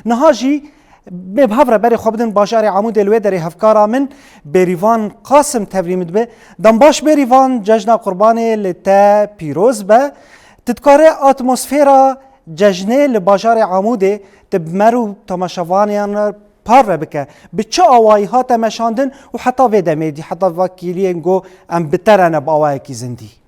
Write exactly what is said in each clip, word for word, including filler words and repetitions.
Niha jî bê bi hev re berê xwe bidin bajarê Amûdê, li wê derê hevkara min Bêrîvan Qasim tevlî min dibe. Dem baş Bêrîvan, cejna Qurbanê li te pîroz be. Tu dikare atmosfera cejnê li bajarê Amûdê tu bi me û temaşevanên re parve bike. Bi çi awayî hate meşandin û heta vê demê dî, heta vakîliyên ku em bi te re ne bi awayekî zindî?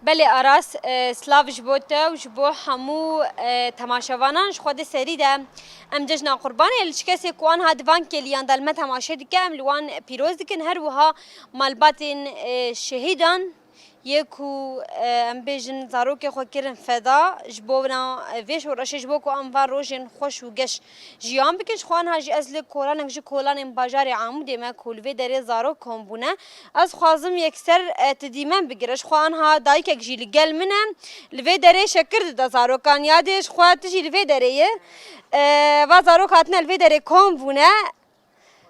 Belê Aras, e, silav ji bo te û ji bo hemû, e, temaşevanan. Ji xwe di serî de em cejna Qurbanê li çi kesê ku anha di van kêliyan de li me temaşe dike, em li wan pîroz dikin. Her wiha malbatên, e, şehîdan yê ku, e, em bêjin zarokê xwe kirin feda ji bo na, e, vê şoreşê, ji bo ku em van rojên xweş û geş jiyan bikin. Ji xwe anha jî ez li kolanek ji kolanên bajarê Amûdê me ku li vê derê zarok kom bûne. Ez xwazim yekser, e, tu dîmen bigire. Ji xwe anha dayikek jî li gel min e. Li vê derê şekir dide zarokan. Yadê ji xwe tu jî li vê derê ye. E, va zarok hatine li vê derê kom bûne.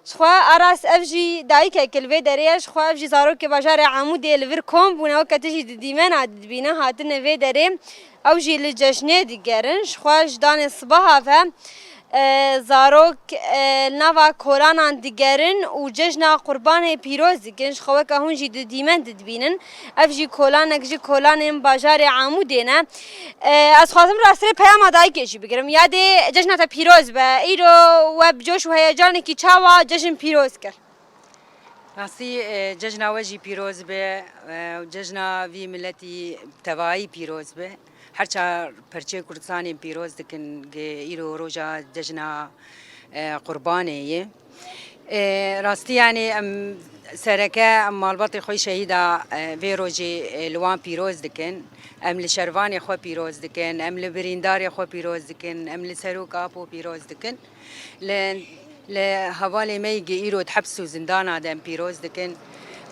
Ji xwe Aras ev jî dayikek li vê derê ye. Ji xwe ev jî zarokê bajarê Amûdê li vir kom bûne. Weke tu jî di dîmena dibîne hatine vê derê. Ew jî li cejnê digerin. Ji xwe ji danê sibaha ve, e, zarok, e, li nava kolanan digerin û cejna Qurbanê pîroz dikin. Ji xwe weke hûn jî di dîmen didibînin. Ev jî kolanek ji kolanên bajarê Amûdê ne. E, ez xwazim rastî peyama dayikê jî bigirim. Yadê cejna te pîroz be. Îro we bi coş û heyecanekî çawa cejn pîroz kir? Rastî, e, cejna we jî pîroz be, e, cejna vî miletî tevayî pîroz be. Her çar perçê Kurdistanê pîroz dikin, gi îro roja cejna, e, Qurbanê ye. E, rastî, yanî, em sereke, em malbatê xwe şehîda, e, vê rojê, e, li wan pîroz dikin. Em li şervanê xwe pîroz dikin, em li birîndarê xwe pîroz dikin, em li serok apo pîroz dikin. Li, li hevalê me yî gi îro di heps û zindana de em pîroz dikin.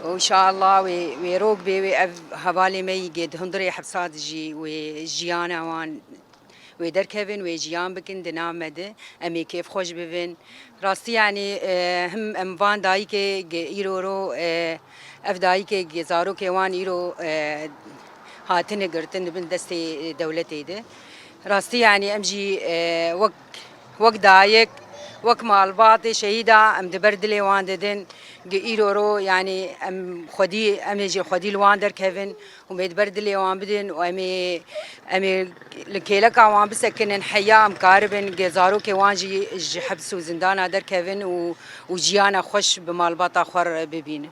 Û înşallah wê, wê rok bê wê ev hevalê me yî gi di hundirê hepsa de jî wê jiyana wan wê derkevin, wê jiyan bikin di nav me de. Em ê kêfxweş bibin. Rastî, yanî, e, him em van dayikê gi îro ro, e, ev dayikê gi zarokê wan îro, e, hatine girtin di bin destê dewletê de. Rastî, yanî, em jî, e, wek, wek dayik, wek malbatê şehîda em di ber dilê wan didin. Gi îro ro, yanî, em xwedî, em ê jî xwedî li wan derkevin û em ê di ber dilê wan bidin û em ê, em ê li kêleka wan bisekinin, heya em karibin gi zarokê wan jî ji heps û zindana derkevin û, û jiyana xweş bi malbata xwe re bibînin.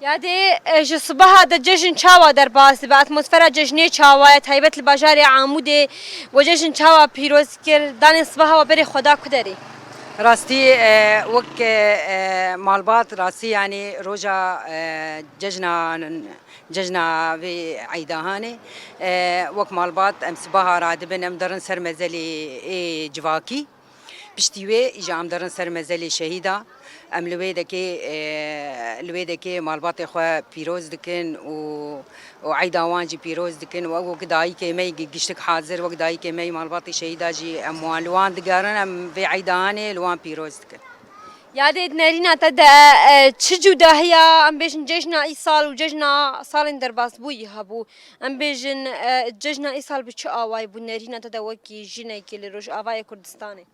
Yadê, e, ji sibaha de cejn çawa derbas dibe? Atmosfera cejnê çawa ye? Taybet li bajarê Amûdê we cejn çawa pîroz kir? Danê sibaha we berê xwe da ku derê? Rastî, e, wek, e, e, malbat, rastî, yanî, roja, e, cejna, cejna vê eydahanê, e, wek malbat em sibaha radibin, em derin ser mezelê ê civakî. Piştî wê îja em derin ser mezelê şehîda. Em li wê dekê, e, li wê dekê malbatê xwe pîroz dikin û, û eyda wan jî pîroz dikin û ew wek dayikê me yî gi-, giştik hazir, wek dayikê me yî malbatê şehîda jî em wan li wan digerin, em vê eyda hanê li wan pîroz dikin. Yadê di nerîna te de, e, çi cudahiya, em bêjin cejna îsal û cejna salên derbasbûyî hebû? Em bêjin, e, cejna îsal bi çi awayî bû nerîna te de wekî jinekê li Rojavayê Kurdistanê?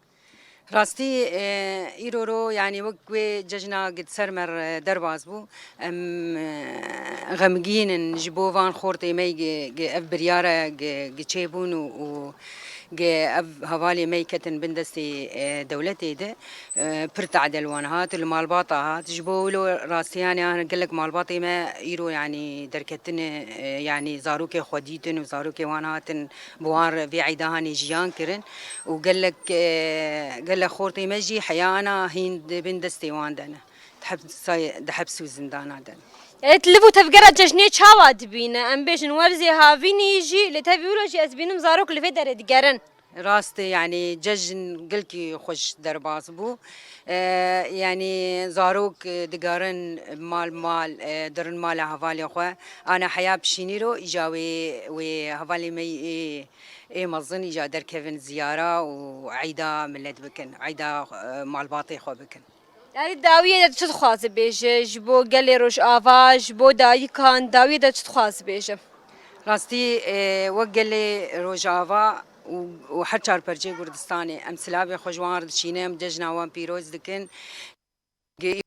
Rastî, e, îro ro, yanî wek wê cejna gi di ser me re derbas bû, em, e, xemgîn in ji bo van xortê me gi, gi ev biryare gi, gi çêbûn û, û gi ev hevalê me ketin bin destê, e, dewletê de, e, pir tade li wan hat, li malbata hat. Ji bo wilo rastiyanê an gelek malbatê me îro, yanî derketine, e, yanî zarokê xwe dîtin û zarokê wan hatin bi wan re vê eyda hanê jiyan kirin û gelek, e, gelek xortê me jî heyana hîn di bin destê wan de ne. Di hepsay-, di heps û zindana de ne. Evet, liv û tevgera cejnê çawa dibîne? Em bêjin werzê havînî jî, lê tevî wilo jî ez bînim zarok li vê derê digerin. Rast e, yanî cejn gelkî xweş derbas bû. E, yanî zarok, e, digerin mal mal, e, dirin mala hevalê xwe. Ana heya pişînî ro, îja wê, wê hevalê me yî ê, ê mezin îja derkevin ziyara û eyda milet bikin, eyda, e, malbatê xwe bikin. Yanî dawiyê de çi dixwaze bêje ji bo gelê Rojava, ji bo dayikan, dawiyê de çi dixwaze bêje? Rastî, e, wek gelê Rojava û, û her çar perçeyê Kurdistanê em silavê xwe ji wan re diçînin, em cejna wan pîroz dikin. Ge-,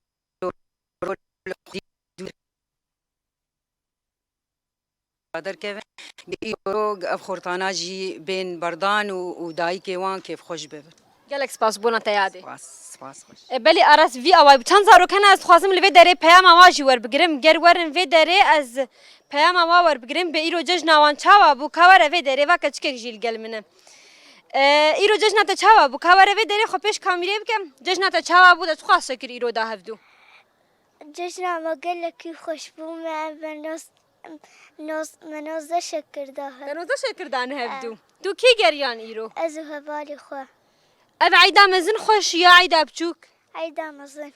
derkevin, ge îro ev xortana jî bên berdan û, û dayikê wan kêfxweş bibin. Gelek spas bona te yadê. Spas, spas xweş. E, belê Aras vî awayî bû. Çend zarok hene ez dixwazim li vê derê peyama wa jî werbigirim. Ger werin vê derê ez peyama wa werbigirim. Bê îro cejna wan çawa bû? Ka were vê derê va keçikek jî li gel min e. E, îro cejna te çawa bû? Ka were vê derê xwe pêş kamîrê bikim. Cejna te çawa bû? Te çiqas şekir îro da hevdû? Cejna me gelekî xweş bû. Me, me noz, noz, me nozdeh şekir da hev. Te nozdeh şekir dan hevdû. E. Tu kî geriyan îro? Ez û hevalê xwe. Ev eyda mezin xweş ya eyda biçûk? Eyda mezin.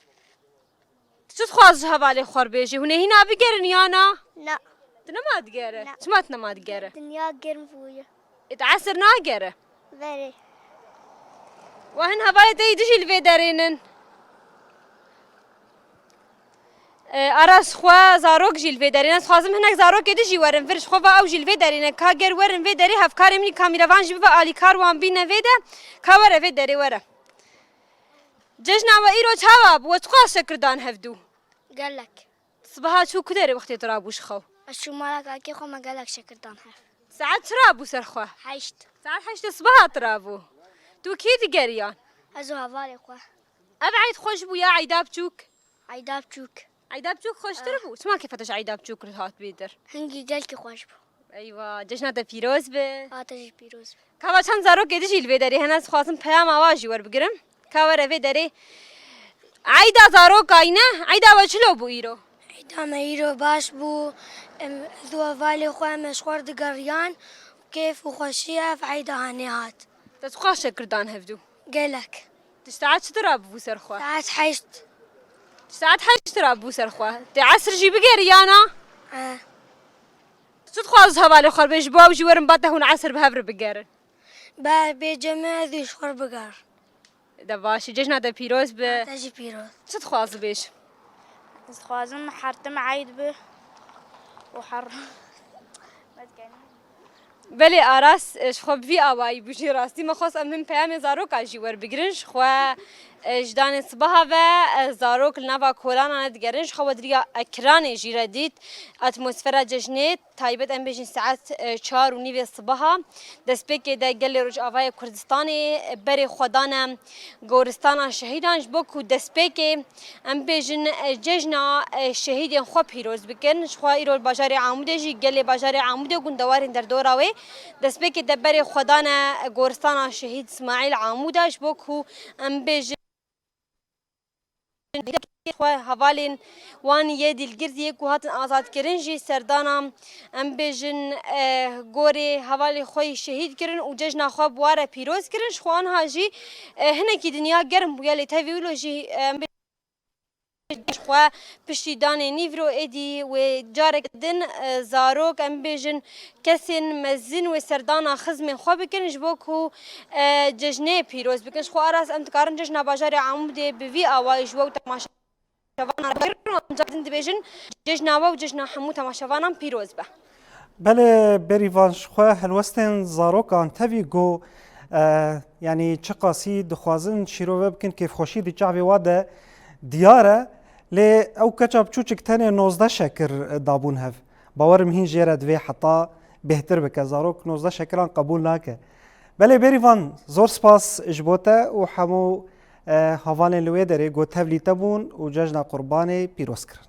Tu çi dixwaz ji hevalê xwe re bêjî? Hûn ê hîna bigerin ya na? Na. Tu nema digere? Na. Çima tu nema digere? Dinya germ bûye. Ê, tu esir nagere? Berê. Wa hin hevalê te yî dijî li vê derê nin? E, Aras xwe zarok jî li vê derê ne. Ez dixwazim hinek zarokê dijî werin vir. Ji xwe va ew jî li vê derê ne. Ka ger werin vê derê hevkarê min î kamîrevan jî bibe alîkar wan bîne vê de. Ka were vê derê were. Cejna we îro çawa bû? We çiqas şekir dan hevdû? Gelek. Sibeha çû ku derê wextê tu rabû ji xew? Ez çû mala kakê xwe, me gelek şekir dan hev. Saet çira bû ser xwe? Heşt. Saet heştê sibeha tu rabû? Tu kî digeriyan? Ez û hevalê xwe. Ev eyd xweş bû ya eyda biçûk? Eyda biçûk. Eyda biçûk xweştir bû? Çima kêfa te ji eyda biçûk re hat bêtir? Hingî gelkî xweş bû. Eywa, cejna te pîroz be. A te jî pîroz be. Kava çend zarokê dijî li vê derê hene, ez dixwazim peyama wa jî werbigirim. Ka were vê derê. Eyda zarokayî ne? Eyda we çilo bû îro? Eyda me îro baş bû. Em, ez û hevalê xwe em ji xwe re digeriyan. Kêf û xweşî ev eyda hanê hat. Te çiqas şekir dan hevdû? Gelek. Tu saet çi rabû ser xwe? Saet heşt. Tu saet heşt rabû ser xwe. Te esr jî bigeriyana? E. Tu çi dixwaz ji hevalê xwe re bê ji bo ew jî werin ba te hûn esr bi hev re bigerin? Ba bê cem ez û ji xwe re biger. De baş e, cejna te pîroz be. Te jî pîroz. Çi dixwazî bêj? Ez dixwazim her tim eyd be û her Belê Aras, e, ji xwe bi vî awayî bû jî rastî. Me xwest em hin peyamê zaroka jî werbigirin. Ji xwe, e, ji danê sibaha ve, e, zarok li nava kolana ne digerin. Ji xwe we di riya ekranê jî re dît. Atmosfera cejnê taybet em bêjin saet, e, çar û nîvê sibaha. Destpêkê de gelê Rojavayê Kurdistanê, e, berê xwe dane goristana şehîdan ji bo ku destpêkê Em bêjin, e, cejna, e, şehîdên xwe pîroz bikin. Ji xwe îro li bajarê Amûdê jî gelê bajarê Amûdê û gundewarên derdora wê destpêkê de berê xwe dane, e, goristana şehîd Smaîl Amûda ji bo ku em bêjin xwe hevalên wan yê dîlgir yê ku hatin azadkirin jî serdana em bêjin, e, gorê hevalê xwe yî şehîd kirin û cejna xwe bi wa re pîroz kirin. Ji xwe anha jî, e, hinekî dinya germ bûye lê tevî wilo jî, e, em xwe piştî danê nîvro êdî wê careke din, e, zarok, em bêjin kesên mezin wê serdana xizmên xwe bikin ji bo ku, e, cejnê pîroz bikin. Ji xwe Aras em dikarin cejna bajarê Amûdê bi vî awayî ji we û temaşevanan re bigirin û em car din dibêjin cejna we û cejna hemû temaşevanan pîroz be. Belê Bêrîvan, ji xwe helwestên zarokan tevî ku, e, yanî çiqasî dixwazin şîrove bikin, kêfxweşî di çavê wa de diyar e. Lê ew keça biçûçik tenê nozdeh şekir dabûn hev. Bawerim hîn jê re divê heta bêhtir bike. Zarok nozdeh şekiran qebûl nake. Belê Bêrîvan, zor spas ji bo te û hemû, e, hevalên li wê derê ku tevlî te bûn û cejna Qurbanê pîroz kirin.